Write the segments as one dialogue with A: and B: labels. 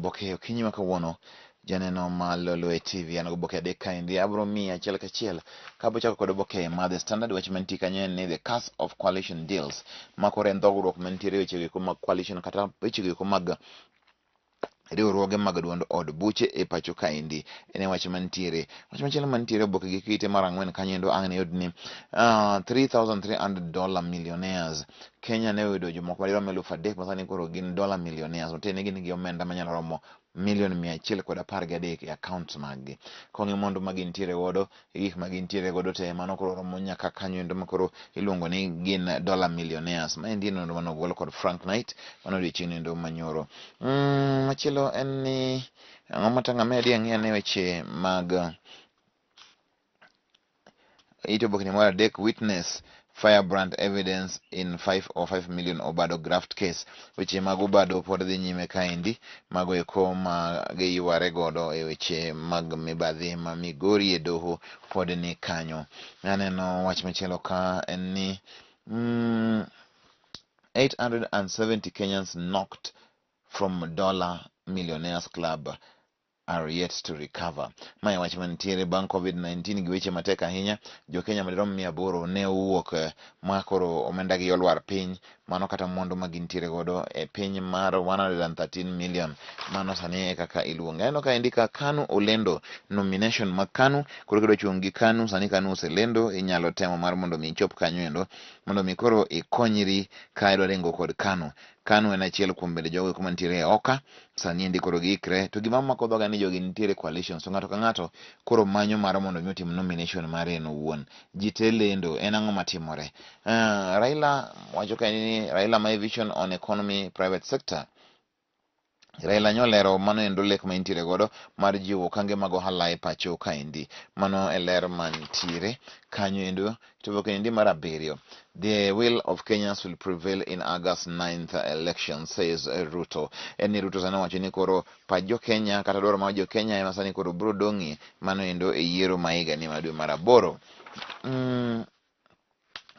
A: Oboke okinyi ma kawuono janeno ma Lolwe TV an goboke adek kaendi abro miyi achiel kachiel kabro chako kod oboke ma The Standard. Wach mantie kanyo en ni the curse of coalition deals, ma koro en dhogruok mantiere e wechego eko mag coalition kata wechego eko mag riwruoge mag duond od buche e pacho kaendi. En e wach mantiere. Wach machielo mantiere oboke gi kite mar ang'wen kanyo endo ang' niyud ni $3,300 millionaires. Kenya ne oyudo jomoko madirom 3,000 ma sani koro gin dollar millionaires, matiende ni gin gi omenda manyalo romo milion 113 e accounts maggi. Kong'i mwandu ma gintiere godo, e gik ma gintiere godo te, mano koro romo nyaka kanyo endo ma koro iluongo ni gin dollar millionaires. Maendi en nonro mane ogol kod Frank Knight mano odiochieng' endo manyoro. Machielo en ni ang'o matang' amedi ang'i ane weche mag it obokni mar adek. Witness firebrand evidence in 5 or 5 million Obado graft case. Weche mag Obado pod dhi nyime kaendi, mago eko ma giyware godo e weche mag mibadhi ma Migori e doho pod ni kanyo. Aneno wach machielo ka en ni 870 Kenyans knocked from dollar millionaires club are yet to recover. Mae wach mantiere bang' COVID-19 gi weche matek ahinya. Jo Kenya madirom 800 ne owuok ma koro omenda gi olwar piny. Mano kata mwandu ma gintiere godo e piny mar 113 million. Mano sani e kaka iluonge. Aneno ka indika KANU olendo nomination mag KANU. Koro kidwa chung' gi KANU, sani KANU oselendo, inyalo temo mar mondo mi ichop kanyo endo. Mondo mi koro ikonyri ka idwa ringo kod KANU. KANU en achiel kuom bende jogo eko mantiere e oka sani endi koro giikre to gima mako dhoga ni jogi nitiere coalition so ng'ato ka ng'ato koro manyo mar mondo mi otim nomination mare en owuon. Ji te lendo, en ang'o matimore? Raila wacho ka ni Raila my vision on economy private sector. Raila nyolero mano endo lek ma intiere godo mar jiwo okange mag ohala e pacho kaendi. Mano e ler mantiere kanyo endo. To endi mar abiriyo. The will of Kenyans will prevail in August 9th election, says Ruto. En ni Ruto sani owacho ni koro pach jo Kenya kata dwaro mar jo Kenya ema sani koro biro dong'ie mano endo e yiero ma higani ma dwe mar aboro.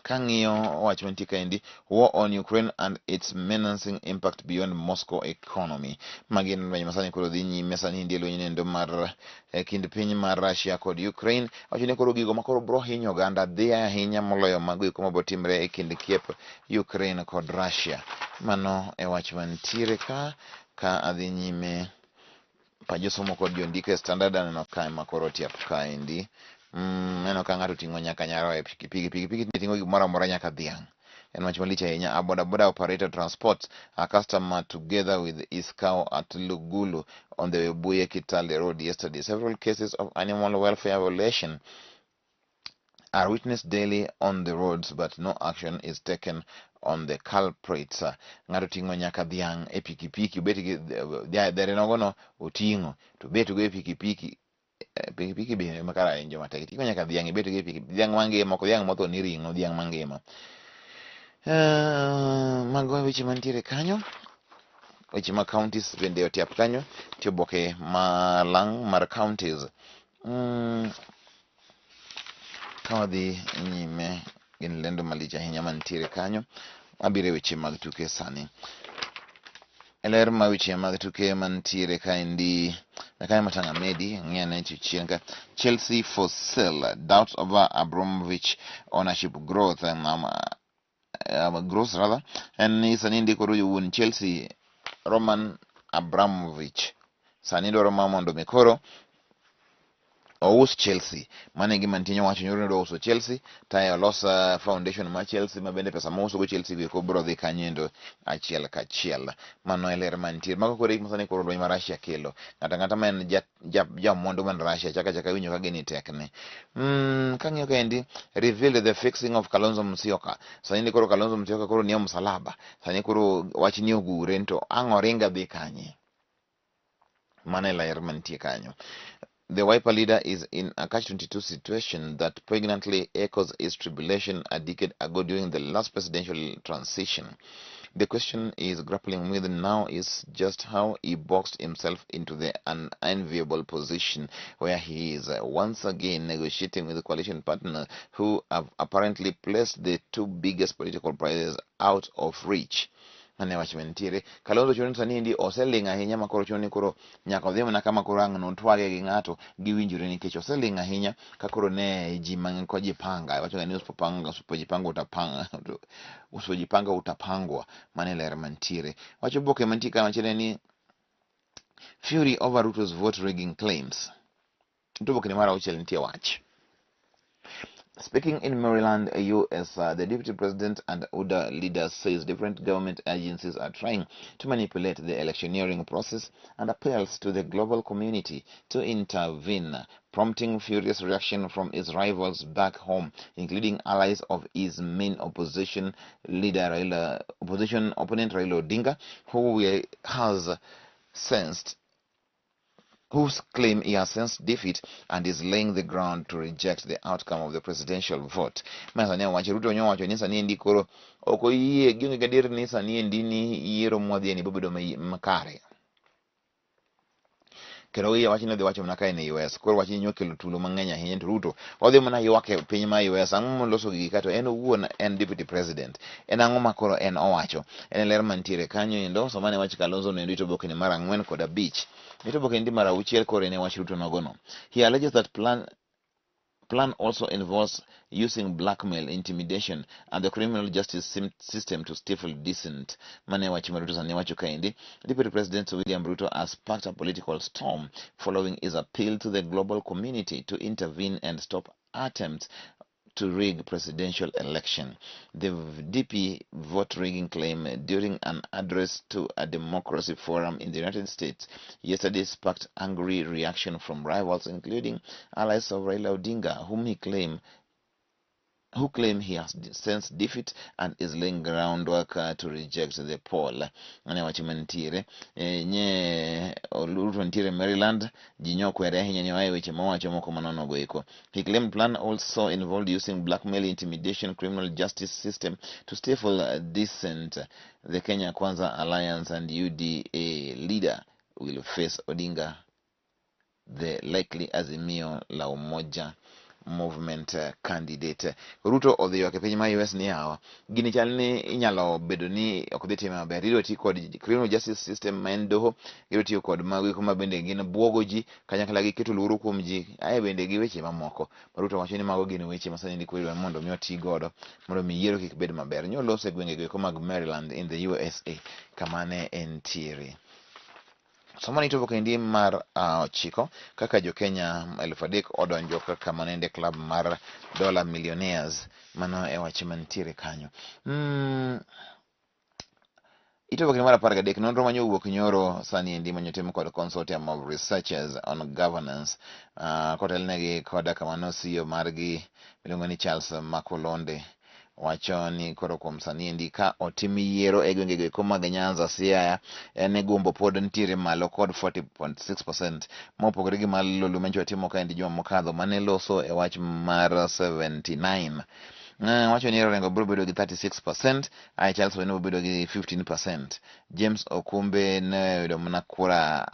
A: Kang'iyo wach mantie kaendi, war on Ukraine and its menacing impact beyond Moscow economy. Magi en lweny masani koro dhi nyime sani nitie lweny endo mar e kind piny mar Russia kod Ukraine. Wacho ni koro gigo makoro bro hinyo oganda dhi ahinya moloyo mago eko mabro timre e kind kiep Ukraine kod Russia. Mano e wach mantiere ka ka adhi nyime pa josomo kod jondiko e Standard aneno ka ema koro otiap kaendi. Aneno ka ng'ato oting'o nyaka nyaroya e pikipiki, pikipiki ting'o gimoro amora nyaka dhiang'. En wach malich ahinya. A boda boda operator transports a customer together with his cow at Lugulu on the Webuye Kitale Road yesterday. Several cases of animal welfare violation are witnessed daily on the roads, but no action is taken on the culprits. Ng'ato ting'o nyaka dhiang' e pikipiki, obet gi dhere nogono oting'o to obet go e pikipiki. Pikipiki be ema kara en joma tek. Iting'o nyaka dhiang' ibet go e pikipiki. Dhiang' mangima, ok dhiang' motho ni ring'o, dhiang' mangima. Mago e weche mantiere kanyo. Weche mag counties bende otiap kanyo. Nitie oboke malang' mar counties. Ka wadhi nyime gin lendo malich ahinya mantiere kanyo. Abiro e weche mag tuke sani. E ler mar weche mag tuke mantiere kaendi kanyo matanga medi ng'i ane chien ka Chelsea for sale doubts over Abramovich ownership growth growth rather en ni sani ndiko wuon Chelsea Roman Abramovich sani dwaro ma mondo mi koro ous Chelsea. Mano e gima nitie nyowacho nyoro ni odwa uso Chelsea tae olos foundation mar Chelsea ma bende pesa mouso go Chelsea go eko biro dhi kanyo endo achiel kachiel. Mano e ler mantie. Mago koro e gik ma sani koro lweny ma Russia kelo. Ng'ato ang'ata ma en ja mwandu man Russia chaka chaka winjo ka gini tekne. Kang'iyo kaendi revealed the fixing of Kalonzo Musyoka. Sani ni koro Kalonzo Musyoka koro nie msalaba. Sani koro wach ni ogure to ang' oringa dhi kanye? Mano e ler mantie kanyo. The Wiper leader is in a catch-22 situation that poignantly echoes his tribulation a decade ago during the last presidential transition. The question he is grappling with now is just how he boxed himself into the unenviable position where he is once again negotiating with coalition partners who have apparently placed the two biggest political prizes out of reach. Mano e wach mantiere. Kalonzo chuno ni sani endi oseling' ahinya ma koro chuno ni koro nyaka odhi mana kama koro ang' notwage gi ng'ato giwinjore nikech oseling' ahinya ka koro ne ji mang'eny kojipanga. Iwacho ga ni usipopanga usipojipanga utapanga usipojipanga utapangwa. Mano e ler mantiere. Wach oboke mantie ka wacho ni Fury over Ruto's vote rigging claims. Oboke mar auchiel nitie wach. Speaking in Maryland, US, the deputy president and UDA leader says different government agencies are trying to manipulate the electioneering process and appeals to the global community to intervene, prompting furious reaction from his rivals back home, including allies of his main opposition leader, Raila, opposition opponent Raila Odinga, who has sensed whose claim he has sensed defeat and is laying the ground to reject the outcome of the presidential vote. Ma sani owacho Ruto nyo wacho ni sani endi koro ok oyie gionge gadier ni sani endi ni yiero mwadhiye ni bobedo makare. Kendo iye wach ni odhi wacho mana ka en e US. Koro wach ni nyokelo tulo mang'eny ahinya to Ruto odhi mana ywak e piny ma US. Ang'o moloso gigi kato en owuon en deputy president. En ang'o ma koro en owacho? En ler mantiere kanyo endo. Somane wach Kalonzo no endo ito ni mar ang'wen kod abich. Ito oboke ni mar auchiel koro en e wach Ruto nogono. He alleges that plan also involves using blackmail, intimidation, and the criminal justice system to stifle dissent. Mane wach ma Ruto sani wacho kaendi. Deputy President William Ruto has sparked a political storm following his appeal to the global community to intervene and stop attempts to rig presidential election. The DP vote rigging claim during an address to a democracy forum in the United States yesterday sparked angry reaction from rivals, including allies of Raila Odinga, whom he claim who claim he has sensed defeat and is laying groundwork to reject the poll. Mane wach mantiere nye Ruto nitiere Maryland ji nyokwere ahinya ni oaye weche mowacho moko manono go eko. He claimed plan also involved using blackmail, intimidation, criminal justice system to stifle dissent. The Kenya Kwanza Alliance and UDA leader will face Odinga, the likely Azimio la Umoja movement candidate. Ruto odhi ywak e piny mar US ni yawa gini chal ni inyalo bedo ni ok dhi time maber. Idwa ti kod criminal justice system ma en doho, gidwa tiyo kod mago eko ma bende gin buogo ji kanyakla gi keto luoro kuom ji ae bende gi weche mamoko. Ma Ruto wacho ni mago gin weche ma sani ndiko idwa mondo mi oti godo mondo mi yiero kik bed maber. Nyoloso e gwenge go eko mag Maryland in the USA kama ne entiere. Somo ni to kendi mar ochiko kaka jo Kenya 3,000 odonjo kaka manende club mar Dollar Millionaires. Mano e wach mantiere kanyo. Ito mar 13 nonro manyo wuok nyoro sani endi manyo tim kod Consortium of Researchers on Governance kotelnegi koda kamano CEO margi miluongo ni Charles Makolonde wacho ni koro kuom sani endi ka otim yiero e gwenge go eko mag Nyanza, Siaya, en ni gumbo pod nitiere malo kod 40.6% mopogore gi mar Lulu mancho otimo kaendi juma mokadho mane loso e wach mar 79. Wacho ni Orengo biro bedo gi 36%, ae Charles Owino biro bedo gi 15%. James Okumbe ne oyudo mana kura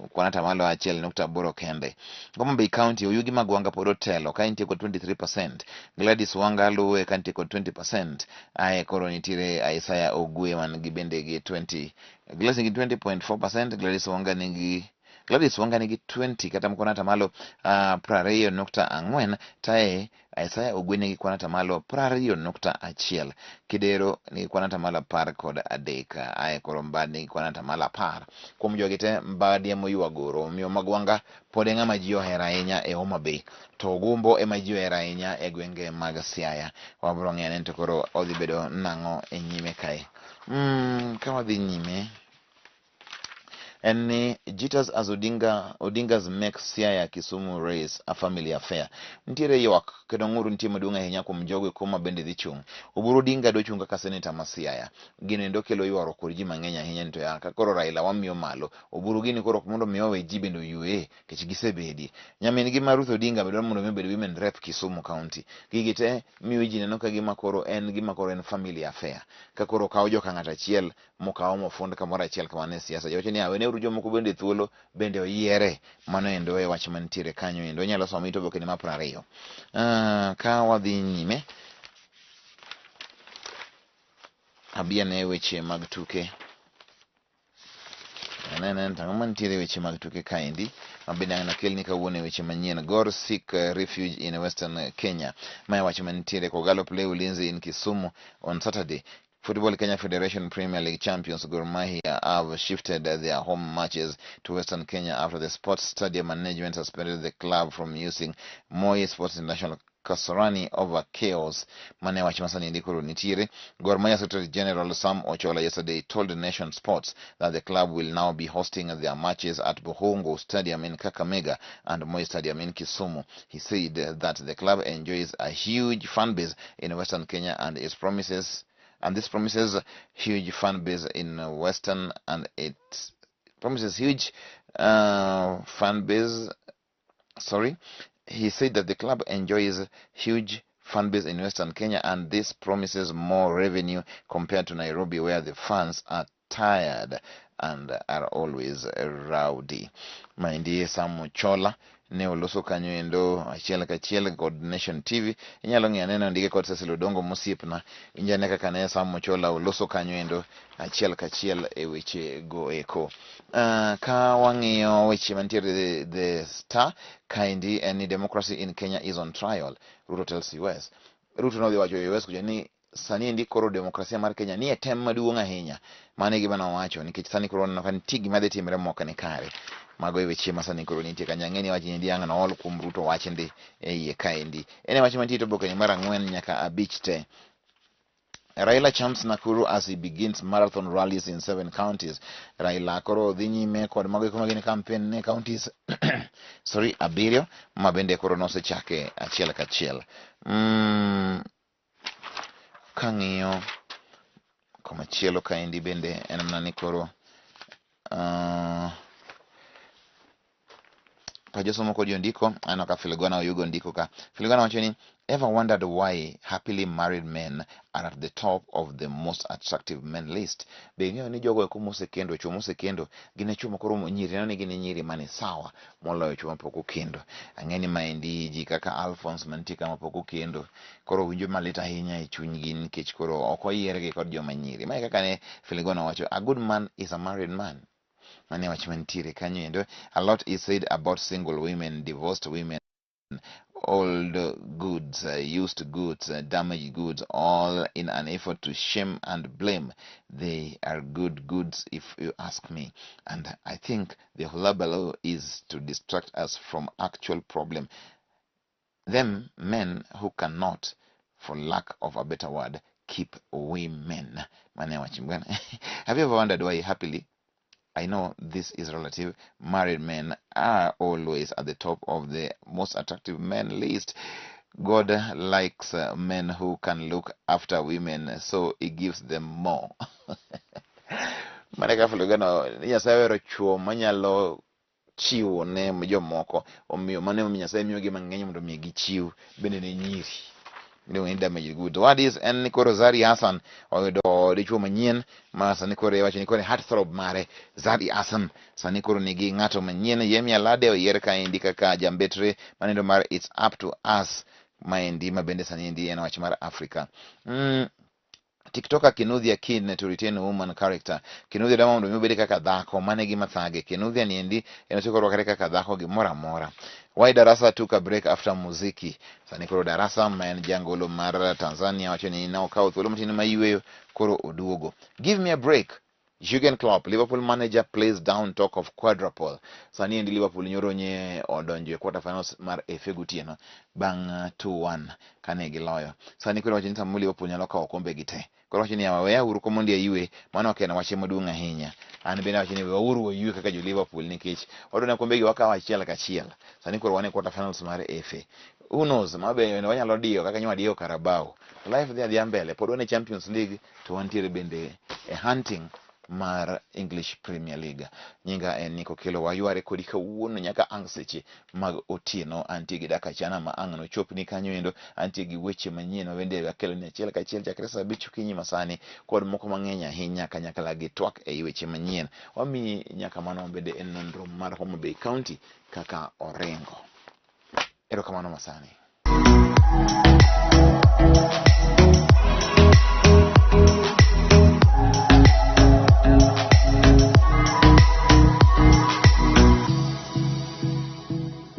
A: kwan atamalo 1.8 kende. Homa Bay County Oyugi Magwanga pod otelo ka entie kod 23%. Gladys Wanga luwe ka entie kod 20%. Ae koro nitiere Isaiah Ogwe man gi bende gi 20. Gladys nigi 20.4%, Gladys Wanga nigi 20 kata kwan atamalo 20.4 tae Isaiah Ogwe nigi kwan atamalo 20.1. Kidero nigi kwan atamalo 13 ae koro Mbadi nigi kwan atamalo 10. Kuom jogi te Mbadi ema oywa goro omiyo Magwanga pod e ng'ama ji ohero ahinya e Homa Bay to Ogumbo ema ji ohero ahinya e gwenge mag Siaya. Wabiro ng'eyo ni to koro odhi bedo nang'o e nyime kae. Ka wadhi nyime en ni jitters as Odinga's make Siaya Kisumu race a family affair. Nitiere ywak kendo ng'ur nitie maduong' ahinya kuom jogo eko ma bende dhi chung'. Oburu Odinga dwa chung' kaka seneta ma Siaya. Gino endo kelo ywaruok kod ji mang'eny ahinya ni to ya ka koro Raila wamiyo malo. Oburu gini koro ok mondo mi owe ji bende oyue nikech gisebedi. Nyamin gi ma Ruth Odinga be dwaro mondo mi obed women rep Kisumu County. Gigi te miyo ji neno ka gima koro en gima koro en family affair. Ka koro okaw joka ng'ato achiel mokaw mofund kamoro achiel kamano e siasa. Jowacho ni weneuru jomoko bende thuolo bende oyiere. Mano endo e wach mantiere kanyo endo. Inyalo somo ito oboke ni mar 20. Ka wadhi nyime Abi ane weche mag tuke. Anene to ang'o mantiere e weche mag tuke kaendi ma bende ang' nakelni kawuono e weche manyien. Gor seek refuge in Western Kenya. Mae wach mantiere. Kogalo play Ulinzi in Kisumu on Saturday. Football Kenya Federation Premier League champions Gor Mahia have shifted their home matches to Western Kenya after the sports stadium management suspended the club from using Moi Sports International Kasarani over chaos. Mane wach masani endi koro nitiere. Gor Mahia Secretary General Sam Ochola yesterday told Nation Sports that the club will now be hosting their matches at Bukhungu Stadium in Kakamega and Moi Stadium in Kisumu. He said that the club enjoys a huge fan base in Western Kenya and its promises and this promises huge fan base in Western and it promises huge fan base. Sorry, he said that the club enjoys huge fan base in Western Kenya and this promises more revenue compared to Nairobi, where the fans are tired and are always rowdy. Maendi Sam Ochola ne oloso kanyo endo achiel kachiel kod Nation TV. Inyalo ng'iyo anena ndike kod Cecil Odongo mosiepna. Winj ane kaka ne Sam Ochola oloso kanyo endo achiel kachiel e weche go eko. Ka wang'iyo weche mantiere the Star kaendi en ni democracy in Kenya is on trial, Ruto tells US. Ruto nodhi wacho e US kucha ni sani endi koro demokrasia mar Kenya ni e tem maduong' ahinya. Mano e gima nowacho nikech sani koro waneno ka nitie gima dhi timre mok ni kare. Mago e weche ma sani koro nitie kanyo. Ang'e ni wach ni ang' nool kuom Ruto wach ndi e iye kaendi. En e wach mantie e oboke ni mar 4 nyaka 5 te. Raila champs Nakuru as he begins marathon rallies in 7 counties. Raila koro dhi nyime kod mago eko magin campaign ne counties sorry 7 ma bende koro nosechake achiel kachiel. Kang'iyo komachielo kaendi bende en mana ni koro pa josomo kod jondiko aneno ka Filigwana Oyugo ndiko ka. Filigwana wacho ni ever wondered why happily married men are at the top of the most attractive men list? Be ing'eyo ni jogo eko mosekendo, chwo mosekendo gin e chwo ma koro nyiri neno ni gin e nyiri mani sawa moloyo chwo mapok okendo. Ang'e ni maendi ji kaka Alphonse mantie kama pok okendo koro winjo malit ahinya e chunygi nikech koro ok oyiergi kod joma nyiri. Mae kaka ne Filigwana wacho, a good man is a married man. Mane wach mantiere kanyo endo. A lot is said about single women, divorced women, old goods, used goods, damaged goods, all in an effort to shame and blame. They are good goods if you ask me. And I think the hullabaloo is to distract us from actual problem. Them men who cannot, for lack of a better word, keep women. Mane wach mbwana. Have you ever wondered why happily, I know this is relative, married men are always at the top of the most attractive men list? God likes men who can look after women, so he gives them more. Mane ka Filigwana, Nyasaye ohero chwo manyalo chiwo ne jomoko, omiyo mano emomiyo Nyasaye miyogi mang'eny mondo mi gichiw bende ne nyiri. Miluongo ni damaged goods. What is en ni koro Zari Hassan oyudo dichuo manyien ma sani koro iwacho ni koro heartthrob mare Zari Hassan sani koro nigi ng'ato manyien. Yemi Alade oyier kaendi kaka jambetre manendo mar It's Up to Us maendi ma bende sani endi en wach mar Afrika. TikToker Kinuthia keen to retain woman character. Kinuthia dwa mondo mi obed kaka dhako, mano e gima thage. Kinuthia ni endi en osiko rwakre kaka dhako gimoro amora. Why Darasa took a break after muziki. Sani koro Darasa ma en jangolo mar Tanzania wacho ni nokawo thuolo matin ma yueyo koro oduogo. Give me a break. Jurgen Klopp, Liverpool manager, plays down talk of quadruple. Sani endi Liverpool nyoro nye odonjo e quarter finals mar FA gotieno bang' 2-1 kane giloyo. Sani koro wacho ni sama Liverpool nyalo kawo okombe gi te. Koro wacho ni yawa weya uru ko mondo ayue, mano ok en wach maduong' ahinya. An bende awacho ni weuru wayue kaka jo Liverpool nikech wadwa ni okombe gi wakawo achiel kachiel. Sani koro wan e quarter finals mar FA. Who knows, mabe wanyalo diyo kaka nyo wadiyo Carabao. Life dhi adhiya mbele, pod wan e Champions League to wantiere bende e hunting mar English Premier League. Nyinga en Nico Kelo, wayware kodi kawuono nyaka ang' seche mag otieno. Antie gi daka chana ma ang' nochopni kanyo endo, antie gi weche manyien ma bende akelo ni achiel kachiel chakre saa 5 okinyi masani kod moko mang'eny ahinya kanyakla gi twak ei weche manyien. Wamiyi nyaka mano bende en nonro mar Homa Bay County kaka oringo. Erokamano masani.